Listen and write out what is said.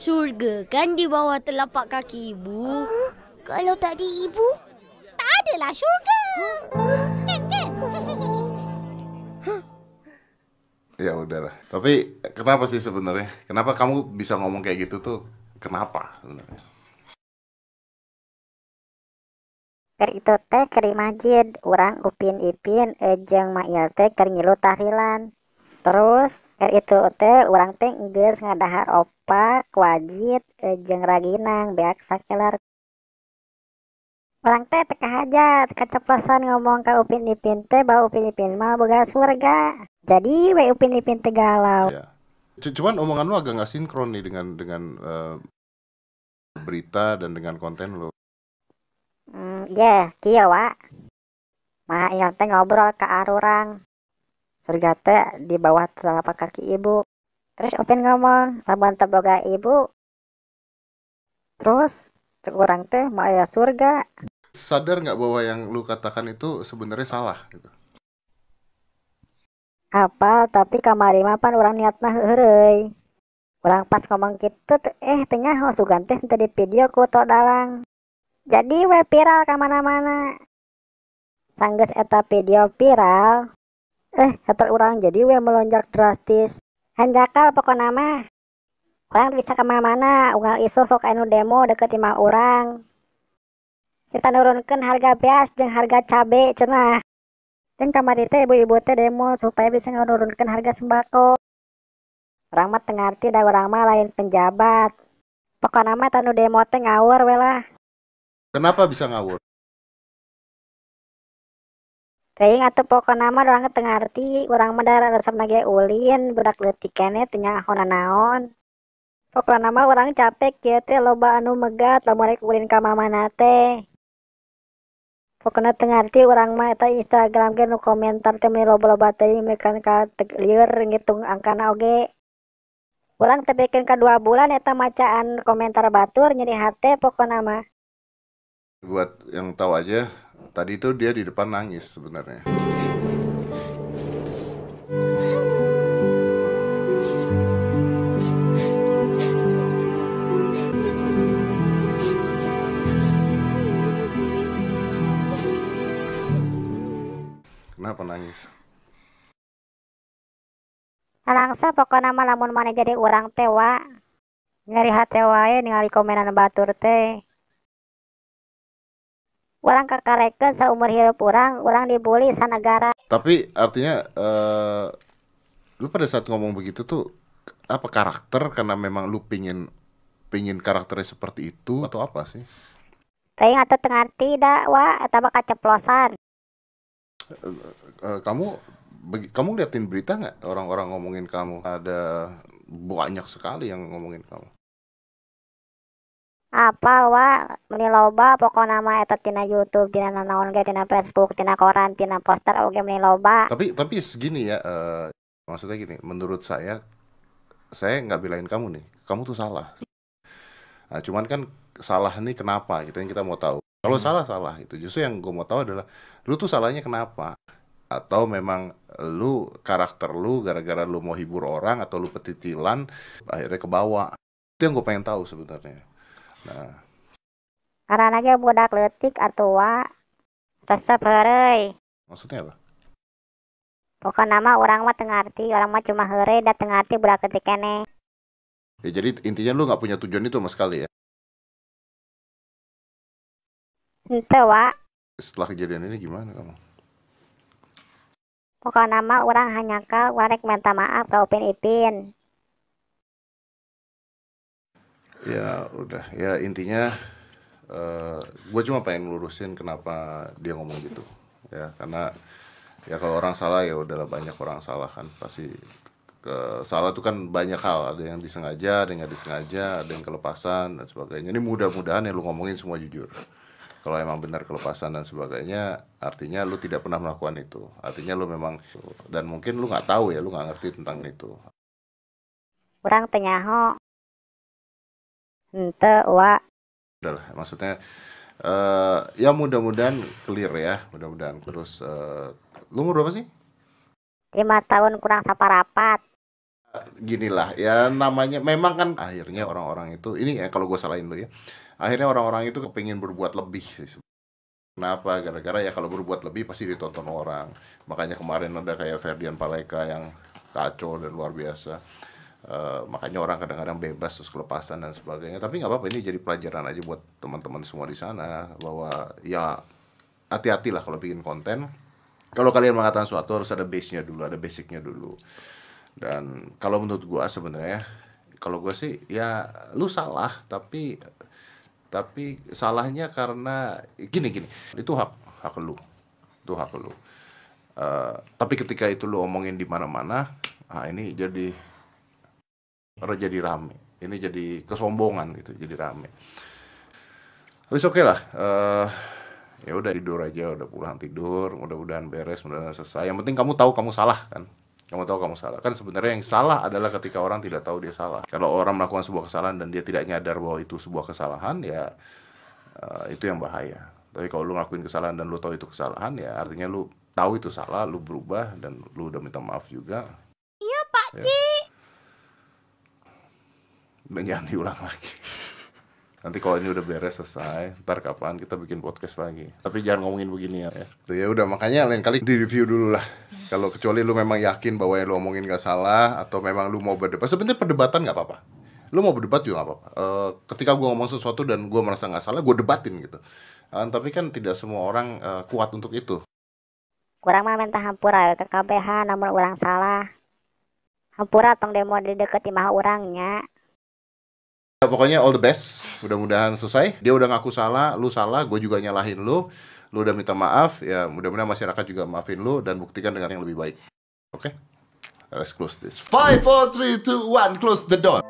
Surga kan di bawah telapak kaki ibu. Kalau tak ada ibu, tak adalah syurga. Kan, kan? Ya udahlah. Tapi kenapa sih sebenarnya? Kenapa kamu bisa ngomong kayak gitu tuh? Kenapa sebenarnya? Keur itu teh keur di masjid, urang Upin Ipin jeung Mail teh keur ngilu tahlilan. Terus keur itu teh urang teh geus ngadahar opak, wajit jeung raginang beak sakelar. Urang teh teu kahajat kaceplosan ngomong ka Upin Ipin teh bahwa Upin Ipin mah boga surga. Jadi we Upin Ipin teh galau. Ya. Cuman omongan lu agak nggak sinkron nih dengan berita dan dengan konten lu. Ya, kieu wa. Mail teh ngobrol ka arurang. Surga teh di bawah telapak kaki ibu. Terus Upin ngomong, lamun teu boga ibu. Terus cek urang teh mah aya surga. Sadar nggak bahwa yang lu katakan itu sebenarnya salah gitu? Apal, tapi kamari mah pan urang niatna heureuy. Urang pas ngomong kitu teh nyaho sugan teh teu di video ku Tok Dalang. Jadi we viral ka mana-mana. Sanggeus eta video viral, hater urang jadi we melonjak drastis. Hanjakal pokona mah. Urang bisa ka mana-mana, unggal isu sok anu demo deket imah urang. Kita nurunkeun harga beas jeung harga cabe cenah. Dan kamari teh ibu-ibu teh demo supaya bisa nurunkeun harga sembako. Urang mah teu ngarti da urang mah lain penjabat. Pokona mah tanu demo teh ngawur we lah. Kenapa bisa ngawur? Teuing atuh pokona mah urang teu ngarti, urang mah da resepna ge ulin, budak leutik keneh teu nyaho nanaon. Pokona mah urang capek kieu teh loba anu megat lamun rek ulin ka mamana teh. Pokona teu ngarti urang mah eta Instagram ge nu komentar teh meuni loba-loba teuing mekan ka lieur ngitung angkana oge. Urang teh bikeun ka 2 bulan eta macaan komentar batur nyeri hate pokona mah. Buat yang tahu aja, tadi itu dia di depan nangis sebenarnya. Kenapa nangis? Alangsa pokona mah lamun maneh jadi urang teh wa. Nyeri hate wae ningali komenan batur teh. Urang kakarekeun saumur hirup urang, urang dibully sanegara. Tapi artinya lu pada saat ngomong begitu tuh apa karakter karena memang lu pingin karakternya seperti itu atau apa sih? Teuing atuh teu ngarti da wa eta mah kaceplosan. Kamu liatin berita nggak orang-orang ngomongin kamu? Ada banyak sekali yang ngomongin kamu. Apa wa meuni loba pokona mah eta tina YouTube, tina nanaon ge, tina Facebook, tina koran, tina poster oge meuni loba. Tapi segini ya, maksudnya gini, menurut saya nggak belain kamu nih, kamu tuh salah. Nah, cuman kan salah nih kenapa? Gitu yang kita mau tahu. Kalau salah itu justru yang gue mau tahu adalah lu tuh salahnya kenapa? Atau memang lu karakter lu gara-gara lu mau hibur orang atau lu petitilan akhirnya kebawa. Itu yang gue pengen tahu sebenarnya. Nah, karena ge budak leutik atuh wa resep heureuy. Maksudnya apa? Pokona mah urang mah teu ngarti, urang mah cuma heureuy da teu ngarti budak leutik keneh. Ya jadi intinya lu nggak punya tujuan itu sama sekali ya? Henteu wa. Setelah kejadian ini gimana kamu? Pokona mah urang hanjakal urang rek minta maaf ka Upin Ipin. Ya udah, ya intinya gue cuma pengen lurusin kenapa dia ngomong gitu ya, karena ya kalau orang salah ya udahlah, banyak orang salah kan pasti. Salah itu kan banyak hal, ada yang disengaja, ada yang nggak disengaja, ada yang kelepasan dan sebagainya. Ini mudah-mudahan ya lu ngomongin semua jujur. Kalau emang benar kelepasan dan sebagainya, artinya lu tidak pernah melakukan itu. Artinya lu memang, dan mungkin lu nggak tahu ya, lu nggak ngerti tentang itu. Urang teu nyaho. Henteu wa. Udahlah, maksudnya ya mudah-mudahan clear ya, mudah-mudahan. Terus lu umur berapa sih? 5 tahun kurang saparapat. Gini lah ya namanya, memang kan akhirnya orang-orang itu, ini ya kalau gue salahin lu ya, akhirnya orang-orang itu kepingin berbuat lebih sih. Kenapa? Gara-gara ya kalau berbuat lebih pasti ditonton orang. Makanya kemarin ada kayak Ferdian Paleka yang kacau dan luar biasa. Makanya orang kadang-kadang bebas terus kelepasan dan sebagainya. Tapi nggak apa-apa, ini jadi pelajaran aja buat teman-teman semua di sana bahwa ya hati-hatilah kalau bikin konten. Kalau kalian mengatakan sesuatu harus ada base-nya dulu, ada basicnya dulu. Dan kalau menurut gua sebenarnya, kalau gua sih ya lu salah, tapi salahnya karena gini, itu hak lu, itu hak lu. Tapi ketika itu lu omongin di mana-mana, ah ini jadi rame, ini jadi kesombongan gitu, jadi rame. Tapi oke lah, ya udah tidur aja, udah pulang tidur, mudah-mudahan beres, mudah-mudahan selesai. Yang penting kamu tahu kamu salah kan. Kamu tahu kamu salah. Kan sebenarnya yang salah adalah ketika orang tidak tahu dia salah. Kalau orang melakukan sebuah kesalahan dan dia tidak nyadar bahwa itu sebuah kesalahan, ya itu yang bahaya. Tapi kalau lu ngelakuin kesalahan dan lu tahu itu kesalahan, ya artinya lu tahu itu salah, lu berubah dan lu udah minta maaf juga. Iya, Pak ya. Cik. Dan jangan diulang lagi. Nanti kalau ini udah beres selesai, ntar kapan kita bikin podcast lagi. Tapi jangan ngomongin begini ya. Ya udah, makanya lain kali di review dulu lah. Kalau kecuali lu memang yakin bahwa yang lu omongin gak salah atau memang lu mau berdebat. Sebenarnya perdebatan gak apa-apa. Lu mau berdebat juga gak apa-apa. Ketika gua ngomong sesuatu dan gua merasa gak salah, gua debatin gitu. Tapi kan tidak semua orang kuat untuk itu. Kurang mah minta hampura ke KBH namun urang salah. Hampura tong demo di deket imah urangnya. Pokoknya all the best, mudah-mudahan selesai. Dia udah ngaku salah, lu salah, gue juga nyalahin lu. Lu udah minta maaf, ya mudah-mudahan masyarakat juga maafin lu dan buktikan dengan yang lebih baik. Oke? Let's close this. 5, 4, 3, 2, 1, close the door.